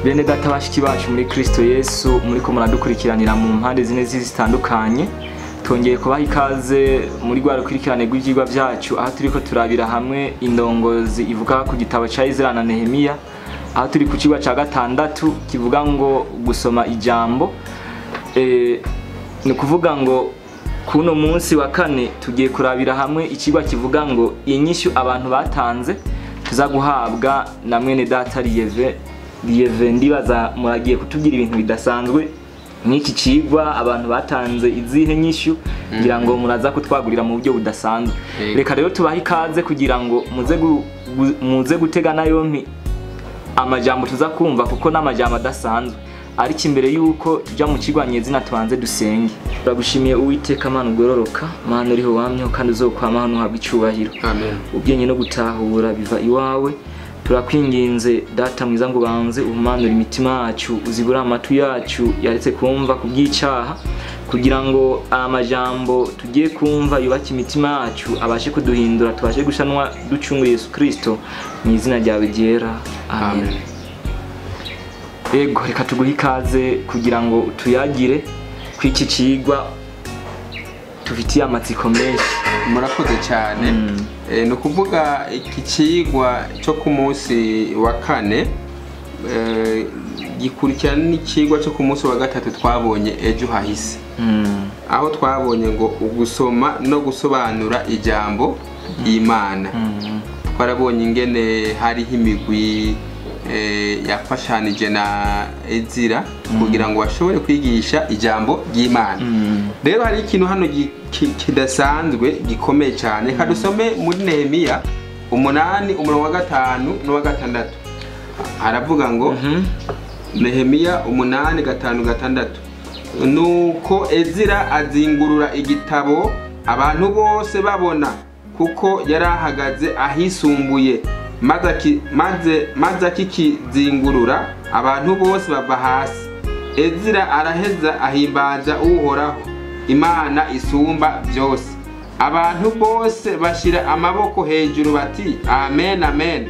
Bene data bashiki bacu muri Kristo Yesu, muriko muradukurikiranira mu mpande zine zitandukanye, twongeye kubaha ikaze muri rwa rukurikirane rw'ivyigwa vyacu, aho turiko turabira hamwe indongozi ivuga ku gitabo ca Ezra na Nehemiya, aho turi ku cigwa ca gatandatu kivuga ngo gusoma ijambo. Ni ukuvuga ngo kuno munsi wa kane tugiye kurabira hamwe ikigwa kivuga ngo inyishu abantu batanze, tuza guhabwa na mwene data Lieve. Lieve, ndibaza muragiye kutubwira ibintu bidasanzwe nk'iki cigwa, abantu batanze izihe nyishu, ngira ngo muraza kutwagurira mu buryo budasanzwe. Reka rero tubahe ikaze kugira ngo muze gutega na yompi amajambo tuza kumva, kuko n'amajambo adasanzwe. Ariko imbere yuko tuja mu cigwa nyezina tubanze dusenge. Turagushimiye Uwiteka Mana ugororoka, Mana uriho wamyeho kandi uzokwama hano uhabwa icubahiro. Amen. Ubwenge no gutahura biva iwawe. Turakwinginze Data mwiza ngo ubanze uhumanure imitima yacu, uzibure amatwi yacu yaretse kumva kubw'icaha, kugira ngo amajambo tugiye kumva yubake imitima yacu, abashe kuduhindura, tubashe gushanwa ducungura Yesu Kristo, mu izina ryawe ryera. Amen. Amen. Ego, reka tuguhe ikaze kugira ngo tuyagire kw'iki cigwa tufitiye amatsiko menshi. Murakoze cyane. Ni ukuvuga iki cigwa cyo ku munsi wa kane gikurikirana n'icigwa cyo ku munsi wa gatatu twabonye ejo hahise, aho twabonye ngo ugusoma no gusobanura ijambo y'Imana. Twarabonye ingene hariho imigwi yafashanije na Ezira kugira ngo bashobore kwigisha ijambo ry'Imana. Rero hari ikintu hano kidasanzwe gikomeye cyane. Reka dusome muri Nehemiya 8 umurongo wa 5 n'uwa 6. Haravuga ngo Nehemiya 8 5 6, nuko Ezira azingurura igitabo abantu bose babona, kuko yarahagaze ahisumbuye, maze akikizingurura abantu bose bava hasi. Ezira araheza ahimbaza Uhoraho Imana isumba byose. Abantu bose bashira amaboko hejuru bati amen amen.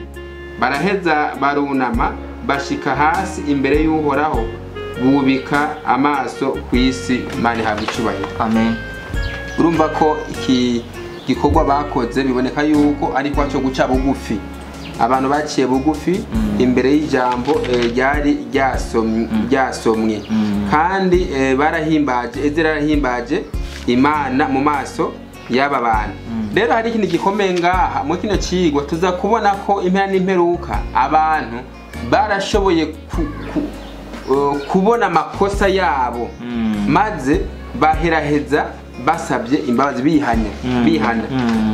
Baraheza barunama bashika hasi imbere y'Uhoraho, bubika amaso ku isi. Imana ihabwe icubahiro. Amen. Urumva ko iki gikorwa bakoze biboneka yuko ari kwa cyo guca bugufi. Abantu baciye bugufi imbere y'ijambo ryari ryasomwe, kandi barahimbaje, Ezra arahimbaje Imana mu maso y'aba bantu. Rero hari ikintu gikomeye ngaha mu kino cigwa, tuza kubona ko impera n'imperuka abantu barashoboye kubona amakosa yabo, maze baheraheza basabye imbabazi, bihanye, bihana.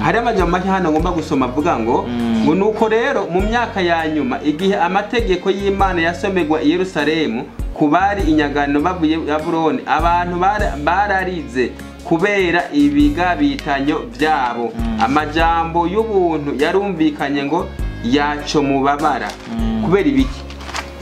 Hari amajambo make hano ngomba gusoma avuga ngo ngo nuko rero mu myaka ya nyuma, igihe amategeko y'Imana yasomerwa i Yerusalemu ku bari inyagano bavuye Babuloni, abantu bararize kubera ibigabitanyo byabo. Amajambo y'ubuntu yarumvikanye ngo yaco mubabara. Kubera ibiki?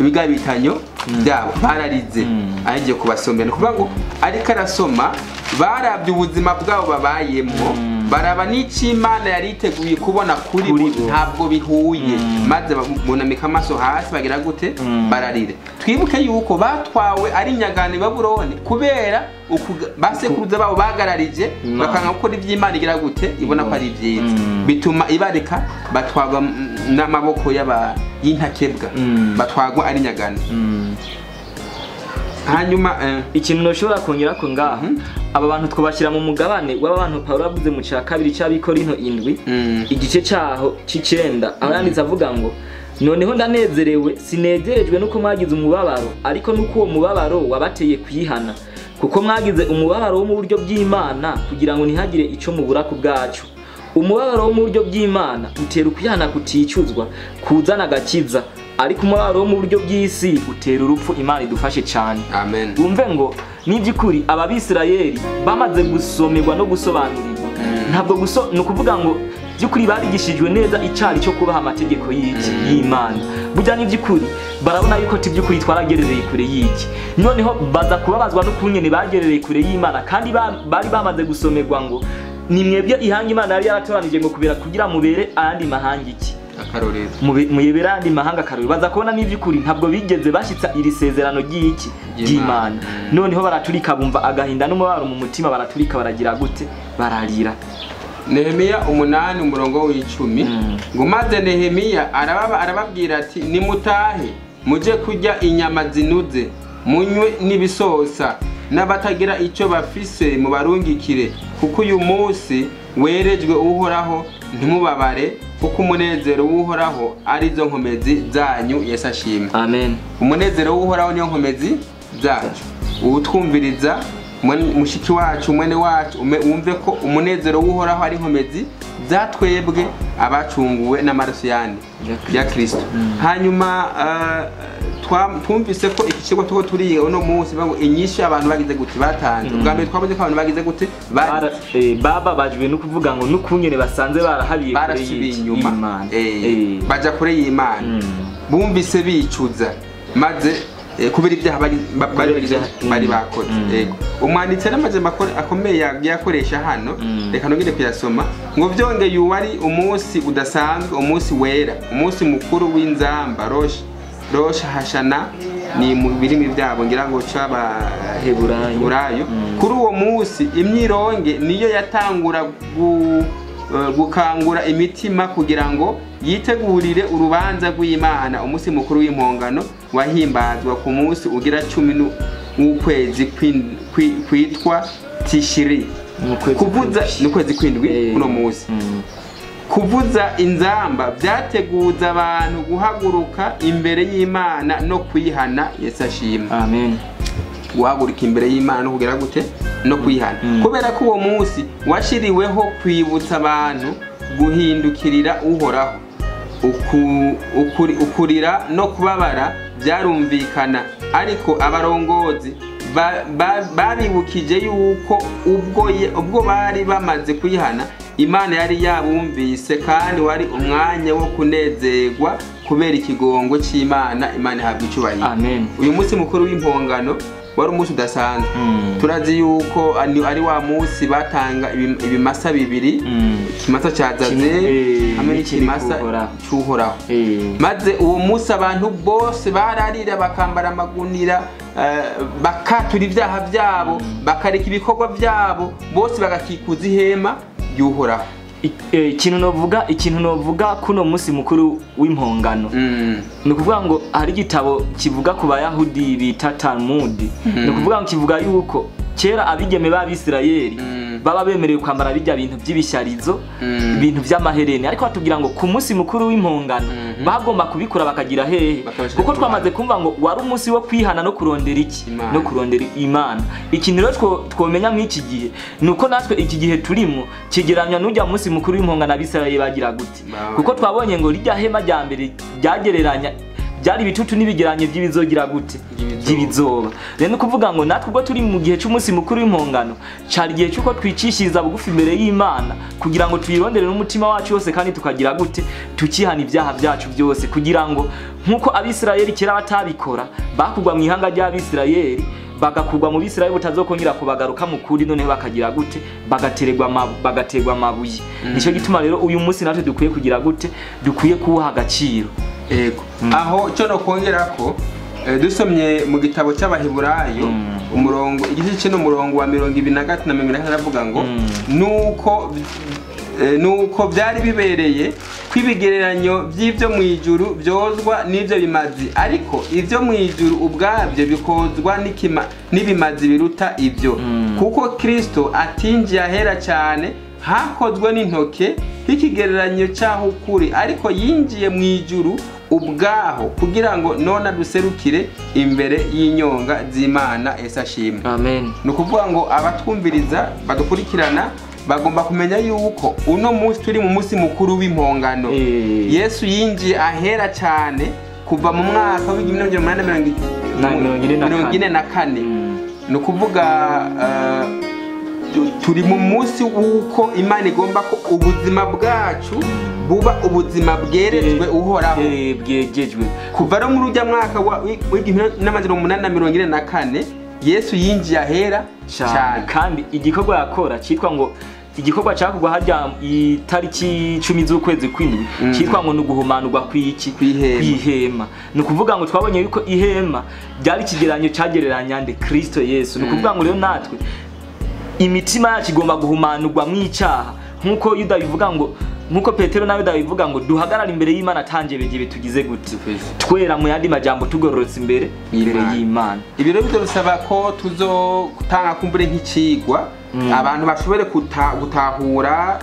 Ibigabitanyo byabo, bararize. Agiye kubasomera, ni ukuvuga ngo ariko arasoma, barabye ubuzima bwabo babayemo, baraba n'icyo Imana yari iteguye kubona kuri bo, ntabwo bihuye, maze bunamika amaso hasi bagira gute? Bararire. Twibuke yuko batwawe ari inyagano i Babuloni kubera basekuruza babo bagararije, bakanga gukora iby'Imana igira gute, ibona ko ari byiza, bituma ibareka batwagwa n'amaboko y'intakebwa, batwagwa ari inyagano. Hanyuma ikintu noshobora kongera ko ngaha, aba bantu twabashyira mu mugabane w'abantu Pawulo avuze mu ca kabiri c'Abikorinto 7, igice caho c'icenda, aho yanditse avuga ngo noneho ndanezerewe, sinezerejwe nuko mwagize umubabaro, ariko nuko uwo mubabaro wabateye kwihana, kuko mwagize umubabaro wo mu buryo bw'Imana, kugira ngo ntihagire ico mubura ku bwacu. Umubabaro wo mu buryo bw'Imana utera ukwihana kuticuzwa, kuzana agakiza, ariko umubabaro wo mu buryo bw'isi utera urupfu. Imana idufashe cyane. Amen. Wumve ngo n'iby'ukuri Abisirayeli bamaze gusomerwa no gusobanurirwa, ntabwo ni ukuvuga ngo by'ukuri barigishijwe neza icari cyo kubaha amategeko y'iki y'Imana. Burya n'iby'ukuri barabona yuko by'ukuri twaragerereye kure y'iki, noneho baza kubabazwa no kunyene bagerereye kure y'Imana, kandi bari bamaze gusomerwa ngo ni mwebwe ihanga Imana yari yaratoranije ngo kubera kugira mubere ayandi mahanga iki Akarorero. Muyebera andi mahanga akarorero. Baza kubona n'ivy'ukuri ntabwo bigeze bashitsa iri sezerano ry'iki? Ry'Imana. Noneho baraturika, bumva agahinda n'umubabaro mu mutima, baraturika, baragira gute? Bararira. Nehemiya 8 umurongo w'icumi ngo maze Nehemiya arababwira ati nimutahe muje kurya inyama zinuze, munywe n'ibisosa, n'abatagira icyo bafise mubarungikire, kuko uyu munsi werejwe Uhoraho, ntimubabare, kuko umunezero w'Uhoraho arizo nkomezi zanyu. Yesu ashimwe. Amen. Umunezero w'Uhoraho niyo nkomezi zacu. Uwutwumviriza mushiki wacu, mwene wacu, wumve ko umunezero w'Uhoraho ari inkomezi zatwebwe abacunguwe n'amaraso yandi ya Kristo. Hanyuma twumvise ko iki kigo tuko turiga uno munsi bango inyishu abantu bagize gute batanze. Ubwa mbere twabonye ko abantu bagize gute bababajwe no kuvuga ngo nukunyene basanze barahabiye kure y'Imana, baja kure y'Imana, bumvise bicuza maze kubera ibyaha bari bakoze. Yego, umwanditsi n'amajambo akomeye yakoresha hano, reka nongere kuyasoma ngo byongeye uwari umunsi udasanzwe, umunsi wera, umunsi mukuru w'inzamba Rosh Hashana, ni mu birimi byabo ngira ngo caba Heburayo. Kuri uwo munsi imyironge niyo yatangura gukangura imitima kugira ngo yitegurire urubanza rw'Imana. Umunsi mukuru w'impongano wahimbazwa ku munsi ugira 10 w'ukwezi kwitwa Tishiri, kuvuza n'ukwezi kwindwi kuno munsi. Kuvuza inzamba byateguza abantu guhaguruka imbere y'Imana no kwihana. Yesu ashimwe. Amen. Guhaguruka imbere y'Imana no kugira gute? No kwihana. Kubera ko uwo munsi washiriweho kwibutsa abantu guhindukirira Uhoraho. Ukurira no kubabara byarumvikana, ariko abarongozi babibukije yuko ubwo bari bamaze kwihana Imana yari yabumvise, kandi wari umwanya wo kunezerwa kubera ikigongo cy'Imana. Imana ihabwa icyubahiro. Amen. Uyu munsi mukuru w'impongano wari umunsi udasanzwe. Turazi yuko ari wa munsi batanga ibimasa bibiri, ikimasa cya Zazeli hamwe n'ikimasa cy'Uhoraho. Maze uwo munsi abantu bose bararira, bakambara amagunira, bakatura ibyaha byabo, bakareka ibikorwa byabo, bose bagakikuza ihema y'Uhoraho. Ikintu novuga kuno munsi mukuru w'impongano, ni ukuvuga ngo hari igitabo kivuga ku Bayahudi bita Talmud. Ni ukuvuga ngo kivuga yuko kera abigeme b'Abisirayeli baba bemerewe kwambara bijya bintu by'ibisharizo, ibintu by'amaherene, ariko batubwira ngo ku munsi mukuru w'impongano bagomba kubikora bakagira hehe, kuko twamaze kumva ngo wari umunsi wo kwihana no kurondera iki? No kurondera Imana. Ikintu rero twomenya mw'iki gihe nuko natwe iki gihe turimo kigeranya n'ujya munsi mukuru w'impongano Abisirayeli bagira gute, kuko twabonye ngo rijya hema rya mbere ryagereranya byari bitutu n'ibigeranye by'ibizogira gute by'ibizoba. Rero kuvuga ngo natwe ubwo turi mu gihe cy'umunsi mukuru w'impongano cari igihe cy'uko twicishiriza bugufi imbere y'Imana kugira ngo tuyirondere n'umutima wacu wose, kandi tukagira gute tukihana ibyaha byacu byose, kugira ngo nkuko Abisirayeli kera batabikora bakugwa mu ihanga ry'Abisirayeli, bagakugwa mu Bisirayeli butazokongera kubagaruka mu kuri, noneho bakagira gute bagaterwa amabuye. Nico gituma rero uyu munsi natwe dukwiye kugira gute, dukwiye kuwuha agaciro. Ego. Aho cyo no kongera ko dusomye mu gitabo cy'Abaheburayo umurongo igice cyo umurongo wa 23 na 24 aravuga ngo nuko byari bibereye kwibigereranyo by'ibyo mu ijuru byozwa n'ibyo bimazi, ariko ibyo mu ijuru ubwabyo bikozwa n'ibimazi biruta ibyo, kuko Kristo atinjiye ahera cyane hakozwe n'intoke nk'ikigereranyo cyaho ukuri, ariko yinjiye mu ijuru ubwaho kugira ngo none duserukire imbere y'inyonga z'Imana. Yesu ashimwe. Amen. Ni ukuvuga ngo abatwumviriza badukurikirana bagomba kumenya yuko uno munsi turi mu munsi mukuru w'impongano. Yesu yinjiye ahera cyane kuva mu mwaka w'1844. Ni ukuvuga turi mu munsi w'uko Imana igomba ko ubuzima bwacu buba ubuzima bwerejwe Uhoraho, bwegejwe. Kuva no muri ujya mwaka wa 1844 Yesu yinjiye ahera cyane, kandi igikorwa yakora cyitwa ngo Igikorwa cyakorwa harya itariki 10 z'ukwezi kw'indwi cyitwa ngo ni uguhumanurwa kw'iki? Kw'ihema. Ni ukuvuga ngo twabonye yuko ihema ryari ikigereranyo cyagereranya nde? Kristo Yesu. Ni ukuvuga ngo rero natwe imitima yacu igomba guhumanurwa mw'icyaha, nkuko Yuda bivuga ngo, nkuko Petero nawe Yuda bivuga ngo duhagarare imbere y'Imana tanjebegebe tugize gute? Twera, mu yandi majambo tugororotse imbere y'Imana. Ibi rero bidusaba ko tuzotanga kumbure nk'icigwa abantu bashobore gutahura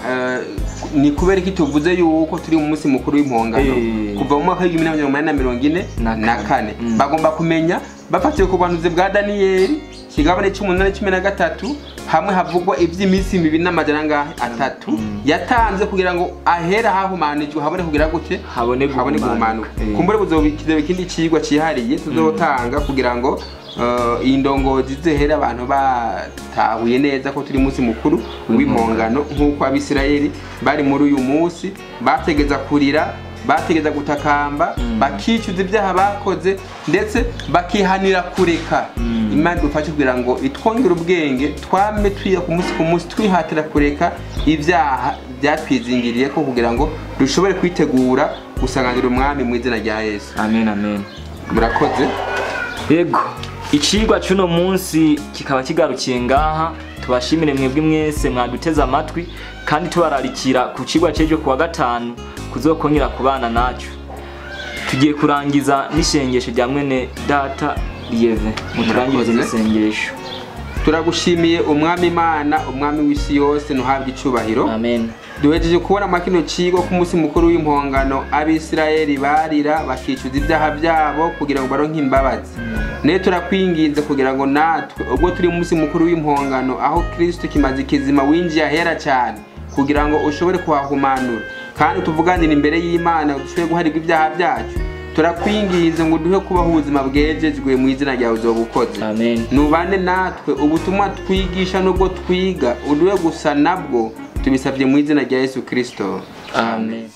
ni kubera iki tuvuze yuko turi mu munsi mukuru w'impongano kuva mu mwaka w'1844. Bagomba kumenya bafatiye ku buhanuzi bwa Daniyeli kigabane c'umunani 13, hamwe havugwa ivy'iminsi mibi n'amajana angahe atatu yatanze kugira ngo ahera hahumanijwe habone kugira gute? Habone guhumanuka. Kumbure buzobikize ikindi cigwa cihariye tuzotanga kugira ngo indongozi zihera abantu batahuye neza ko turi munsi mukuru w'impongano, nk'uko Abisirayeli bari muri uyu munsi bategeza kurira, bategeza gutakamba, bakicuza ibyaha bakoze, ndetse bakihanira kureka. Imana idufashe kugira ngo itwongere ubwenge, twame twiga ku munsi ku munsi, twihatira kureka ibyaha byatwizingiriye ko kugira ngo dushobore kwitegura gusanganira umwami mu izina rya Yesu. Amen, amen. Murakoze. Yego, icigwa c'uno munsi kikaba kigarukiye ngaha. Tubashimire mwebwe mwese mwaduteze amatwi, kandi tubararikira ku cigwa c'ejo kuwa gatanu kuzokongera kubana nacu. Tugiye kurangiza n'ishengesho rya mwene data Lieve. Muturangirize n'isengesho. Turagushimiye umwami Imana, umwami w'isi yose, ntuhabwe icubahiro. Amen. Duhejeje kubona makino cigo ku munsi mukuru w'impongano Abisirayeli barira bakicuza ibyaha byabo kugira ngo baronke imbabazi. Ne turakwinginze kugira ngo natwe ubwo turi mu munsi mukuru w'impongano aho Kristo kimaze kizima winjiye ahera cyane kugira ngo ushobore kuhahumanura kandi tuvuganire imbere y'Imana dushobore guharirwa ibyaha byacu. Turakwinginze ngo duhe kubaho ubuzima bwejejwe mu izina ryawe uzobukoze. Amen. Nubane natwe ubutumwa twigisha nubwo twiga uduhe gusa nabwo, tubisabye mu izina rya Yesu Kristo. Amen.